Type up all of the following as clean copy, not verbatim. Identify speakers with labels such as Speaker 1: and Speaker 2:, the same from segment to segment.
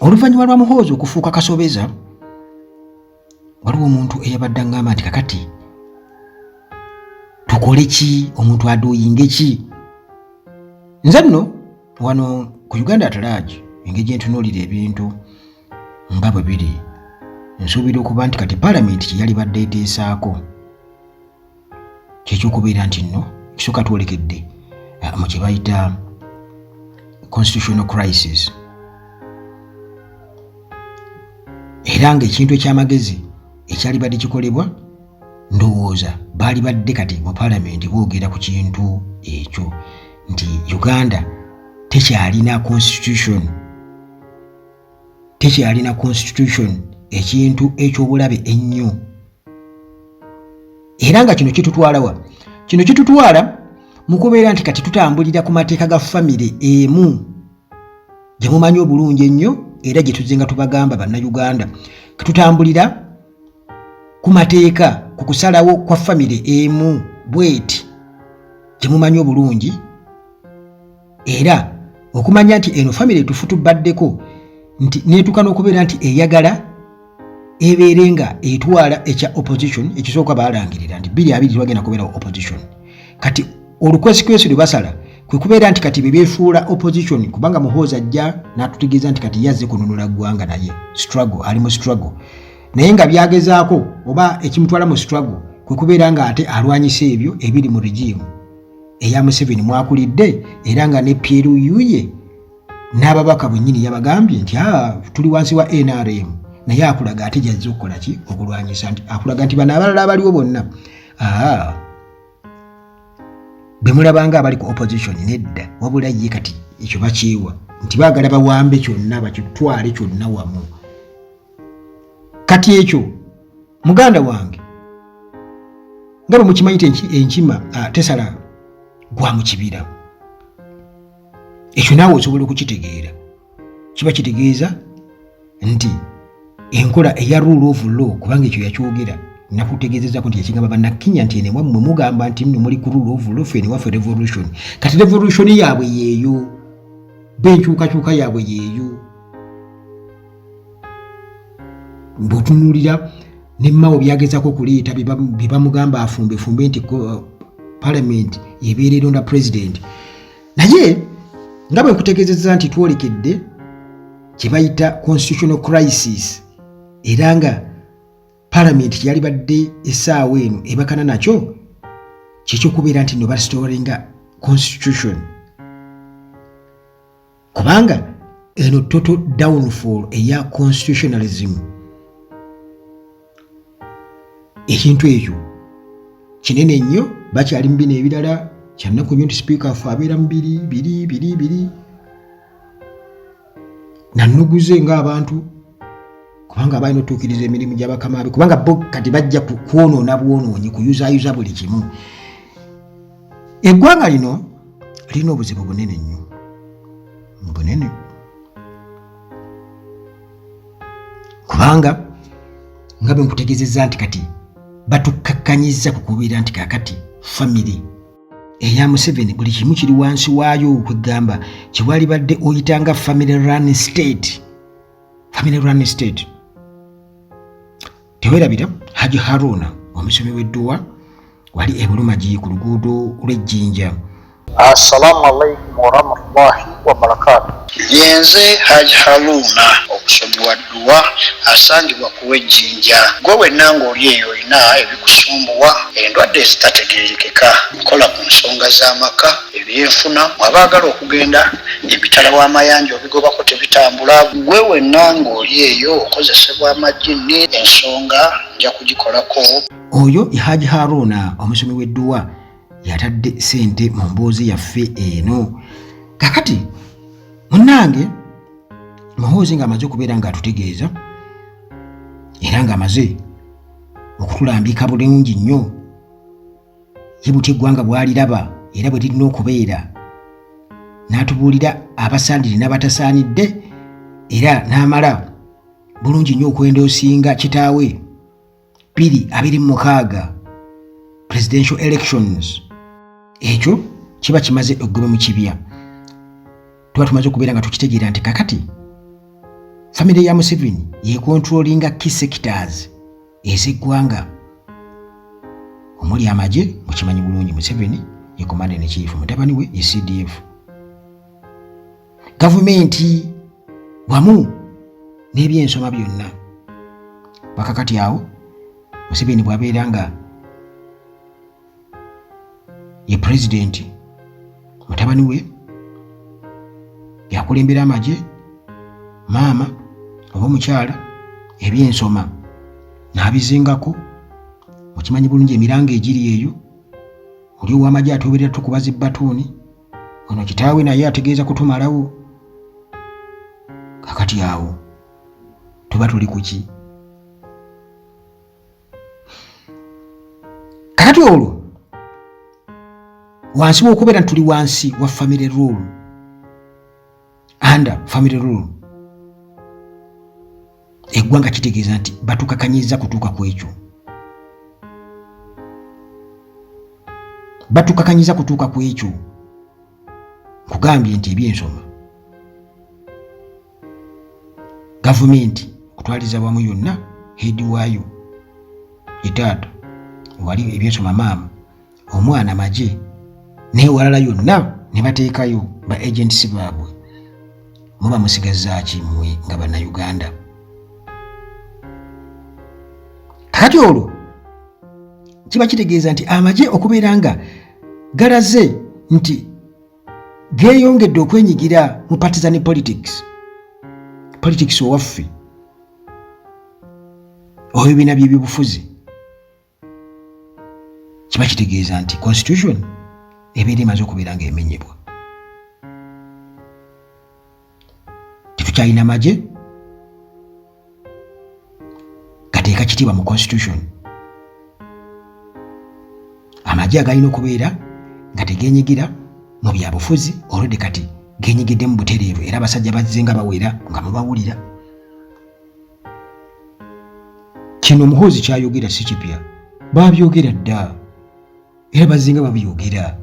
Speaker 1: Oluvannyuma lwa Muhoozi okufuuka kasobeza, waliwo omuntu eyabadde aŋŋamba nti kakati tukole ki, omuntu aduuyinge ki? Nze nno wano ku Uganda at large, engeri gye ntunuulira ebintu nga bwe biri, nsuubira okuba nti kati palamenti kye yalibadde eteesaako kyekyokubeera nti nno ekisooka twolekedde mu kye bayita constitutional crisis, era ng'ekintu eky'amagezi ekyalibadde kikolebwa, ndowooza baali badde kati mu palamenti boogera ku kintu ekyo nti Uganda tekyalina constitution, tekyalina constitution, ekintu eky'obulabe ennyo. Era nga kino kitutwala wa? Kino kitutwala mu kubeera nti kati tutambulira ku mateeka ga famire emu gye mumanyi obulungi ennyo, era gye tuzenga tubagamba Bannayuganda, tutambulira ku mateeka, ku kusalawo kwa famire emu bweti gye mumanyi obulungi. Era okumanya nti eno famire tufutubaddeko nti neetuuka n'okubeera nti eyagala ebeere nga etwala ekya opposition. Ekisooka baalangirira nti 2020 twagenda kubeerawo opposition. Kati olukwesikwesi lwe basala kwe kubeera nti kati be beefuula opposition, kubanga Muhoozi ajja n'atutegeeza nti kati yazze kununula ggwanga, naye struggle, ali mu struggle, naye nga byagezaako oba ekimutwala mu struggle kwe kubeera nga ate alwanyisa ebyo ebiri mu regime eya Museveni mwakulidde, era nga ne PLU ye n'ababaka bwennyini yabagambye nti tuli wansi wa NRM, naye akulaga ate gyazze okukola ki? Okulwanyisa, nti akulaga nti bano abalala abaliwo bonna be mulabanga abali ku opposition nedda, wabula ye kati ekyo bakiiwa nti baagala bawambe kyonna, bakitwale kyonna wamu. Kati ekyo muganda wange nga bwe mukimanyi nti enkima tesala gwa mu kibira, ekyo naawe osobola okukitegeera. Kiba kitegeeza nti enkola eya rule of law, kubanga ekyo yakyogera, nakutegeezezako nti yakigamba Bannakenya nti ene wammwe mugamba nti nno muli ku rule of law, ffe ene waffe revolution. Kati revolution yaabwe yeeyo, benkyukakyuka yaabwe yeeyo. Bw'otunuulira ne Mao byagezako okuleeta, bye bamugamba afumbefumbe nti parliament ebeera eronda president, naye nga bwe nkutegeezezza nti twolekedde kye bayita constitutional crisis, era nga parliament kyeyalibadde essaawa eno ebakana nakyo kyekyokubeera nti no barestoringa constitution, kubanga eno total downfall eya constitutionalism, ekintu ekyo kinene nnyo. Bakyali mu bino ebirala, kyannaku nnyo nti sipiika affe abeera mu biri biri biri biri nannuguze ng'abantu, kubanga abalina otuukiriza emirimu gy'abakama be, kubanga bo kati bajja kwonoona bwonoonyi, kuyuzaayuza buli kimu. Eggwanga lino lirina obuzibu bunene nnyo, bunene, kubanga nga bwe nkutegeezezza nti kati batukkakkanyizza ku kubeera nti kaakati famire eya Museveni buli kimu kiri wansi waayo, okwegamba kyewalibadde oyitanga family run state, family run state. Tewerabira Haji Haruna omusomi w'edduwa wali e Bulumagi ku luguudo lw'Ejjinja.
Speaker 2: Assalamu alaikum warahmatullahi wabarakatu. Yenze Haji Haruna omusomi wa dduwa asangibwa ku w'Ejjinja. Gwe wenna ng'oli eyo olina ebikusumbuwa, endwadde ezitategeerekeka, nkola ku nsonga z'amaka, ebyenfuna, abaagala okugenda emitala w'amayanja obigobako tebitambula. Gwe wenna ng'oli eyo okozesebwa amajjinni, ensonga nja kugikolako.
Speaker 1: Oyo ye Haji Haruna omusomi w'edduwa, yatadde ssente mu mboozi yaffe eno. Kakati munnange Muhoozi ng'amaze okubeera ng'atutegeeza era ng'amaze okutulambika bulungi nnyo ye butya eggwanga bw'aliraba era bwe lirina okubeera, n'atubuulira abasaanidde n'abatasaanidde, era n'amala bulungi nnyo okwenda osinga kitaawe 2026 presidential elections. Ekyo kiba kimaze eggobe mu kibya, tuba tumaze okubeera nga tukitegeera nti kakati Famire ya Museveni yekontrolinga key sectors ez'eggwanga omuli amagye, mukimanyi bulungi Museveni ye commander in chief, mutabani we ye CDF, gavumenti wamu n'ebyensoma byonna. Bakakati awo Museveni bw'abeera nga ye pulezidenti, mutabani we yakulembera amagye, maama oba omukyala ebyensoma n'abizingako. Mukimanyi bulungi emiranga egiri eyo, oli ow'amagye atuuberera tukuba zi batuuni, ono kitaawe naye ategeeza kutumalawo. Kakati awo tuba tuli kuki? Kakati olwo wansi w'okubeera nti tuli wansi wa family rule, under family rule, eggwanga kitegeeza nti batukakanyiza kutuuka ku ekyo, batukakanyiza kutuuka ku ekyo. Nkugambye nti ebyensoma, gavumenti okutwaliza wamu yonna, head waayo ye taata, wali ebyensoma maama, omwana magye, newalala yonna ne bateekayo ba agents baabwe. Muba musigazaaki mmwe nga Bannayuganda? Kakati olwo kiba kitegeeza nti amagye okubeera nga galaze nti geeyongedde okwenyigira mu partisan politics, politics owaffe owebibiina byebyobufuzi, kiba kitegeeza nti constitution ebeera emaze okubeera nga emenyebwa. Tetukyalina magye gateeka kitiibwa mu constitution. Amagye agalina okubeera nga tegenyigira mu byabufuzi olwedde kati genyigiddemu butereevu, era abasajja bazze nga bawera nga mubawulira. Kino Muhoozi kyayogera si kipya, babyogera dda era bazze nga babyogera.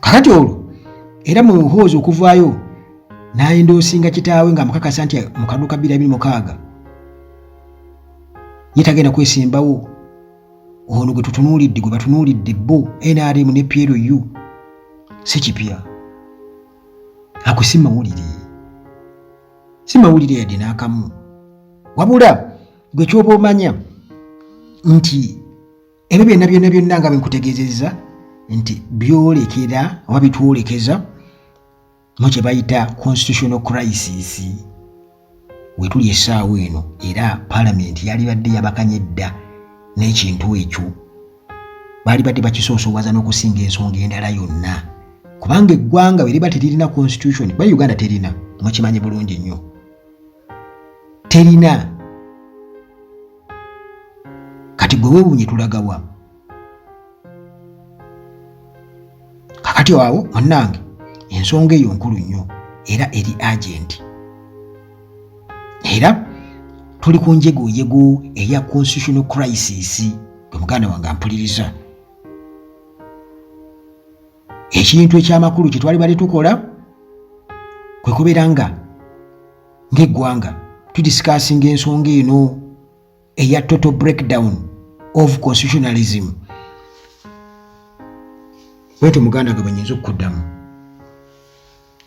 Speaker 1: Kakati olwo era mu Muhoozi okuvaayo n'ayendoosinga kitaawe ng'amukakasa nti mu kalulu ka 2026 ye tagenda kwesimbawo, ono gwe tutunuulidde, gwe batunuulidde bo NRM ne PLU, si kipya. Ako si mawulire, si mawulire yadde n'akamu. Wabula gwe kyoba omanya nti ebyo byonna byonna byonna nga bwenkutegeezezza nti byolekera oba bitwolekeza mu kye bayita constitutional crisis wetuli essaawa eno, era palamenti yalibadde yabakanye dda n'ekintu ekyo, baali badde bakisoosowaza n'okusinga ensonga endala yonna, kubanga eggwanga bwe liba teririna constitution, kuba Uganda terina, mukimanyi bulungi nnyo terina. Kati gwe weewuunye tulagawa? Kakati awo munnange ensonga eyo nkulu nnyo era eri agenti, era tuli ku njegoyego eya constitutional crisis. Gwe muganda wange ampuliriza, ekintu ekyamakulu kye twali bali tukola kwe kubeera nga ng'eggwanga tudisikasinga ensonga eno eya total breakdown of constitutionalism. Bwetyo muganda nga bwenyinza okukuddamu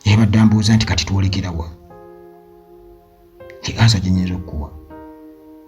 Speaker 1: ebadde ambuuza nti kati twolekerawa, nti ansa gyenyinza okukuwa.